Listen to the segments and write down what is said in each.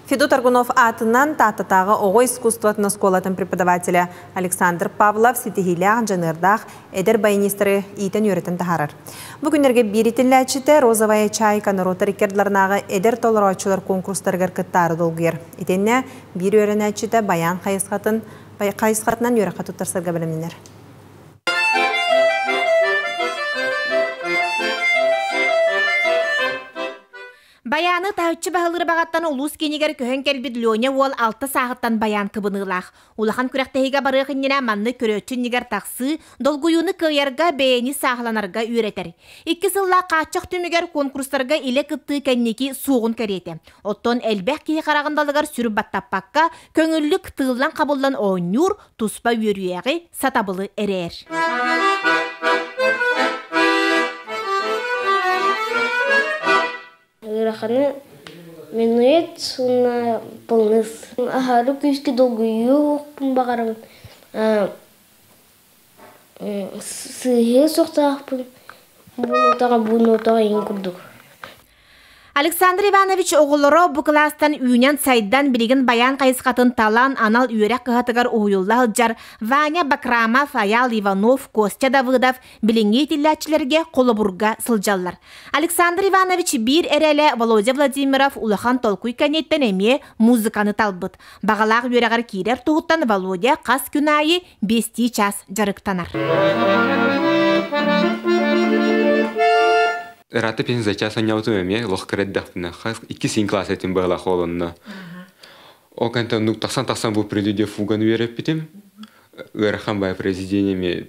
Федот Аргунов аатынан Тааттатааҕы оҕо искусствотын оскуолатын преподавателэ Александр Павлов ситиһиилээх, дьаныардаах эдэр баянистары иитэн-үөрэтэн таһаарар. Бу күннэргэ биир итиллээччитэ «Розовая чайка» норуоттар иккэрдларынааҕы эдэр толорооччулар конкурстарыгар кыттаары долгуйар. Итиннэ биир үөрэнээччитэ баян хайысхатын хайысхатынан үөрэххэ туттарсарга бэлэмнэнэр. Байааны таһыччы баһылыыр баҕаттан улуус киинигэр көһөн кэлбит Леня уол алта сааһыттан байаан кыбыныылаах. Улахан күрэхтэһиигэ барыах иннинэ маннык көрөөччү иннигэр тахсыы, долгуйууну кыайарга, бэйэни сааһыланарга үөрэтэр. Икки сыллаах хааччах түмүгэр конкурстарга илэ кыттыы кэнники суоҕун кэриэтэ. Оттон элбэх киһи хараҕын далыгар сүр баттаппакка, көҥүллүк тыыллан-хабыллан оонньуур, туспа үөрүйэҕи, сатабылы эрээр. Ыараханы минует уонна полныс. Аһары күүскэ долгуйуохпун баҕарабын. Сыыһыа суохтаахпын. Бу нотаҕа, бу нотаҕа иҥ курдук. Александр Иванович оҕолоро бу кылаастан үүнэн-сайдан билигин баян хайысхатын талан анал үөрэх кыһатыгар уһуйулла сылдьар Ваня Бакрамов, Аял Иванов, Костя Давыдов билиҥҥи иитиллээччилэргэ холобурга сылдьаллар. Александр Иванович биир эрэлэ Володя Владимиров улахан толкуй кэнниттэн эмиэ музыканы талбыт. Баҕалаах үөрэҕэр киирэр туһуттан Володя хас күн аайы биэстии чаас дьарыктанар. Ыраата песен за час оонньообутум эмиэ олох кыра эрдэхпинэ хас икки син класс этим быһалаах олонно. Ол кэнтэн оннук тахсан-тахсан бу прелюдия фуганы үөрэппитим. Ыарахан бай произведениями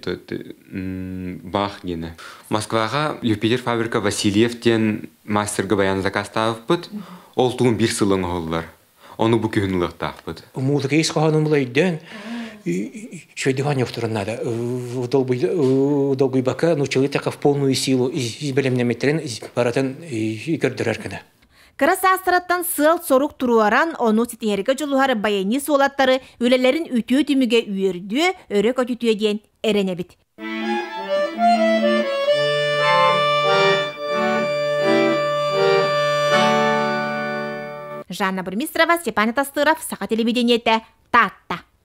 Бах диэни. Москваҕа Юпитер фабрика Васильев диэн мастерга баян заказтаабыппыт. Ол тугун биир сыл оҥоһуллар. Ону бу күһүн ылыахтаахпыт. Музыка ис хоһоонун була өйдөөн үчүгэйдик оонньуохтарын наада. Долгуйбакка нууччалыы в полную силу бэлэмнэммиттэрин барытын көрдөрөр гына. Кыра саастарыттан сыал-сорук туруоран, ону ситиһэргэ дьулуһар баянист уолаттары үлэлэрин үтүө түмүгэ үөрдүө, өрө көтүтүө диэн эрэнэбит. Жанна Бурмистрова, Степан Тастыров, Саха телевидениетэ, Таатта.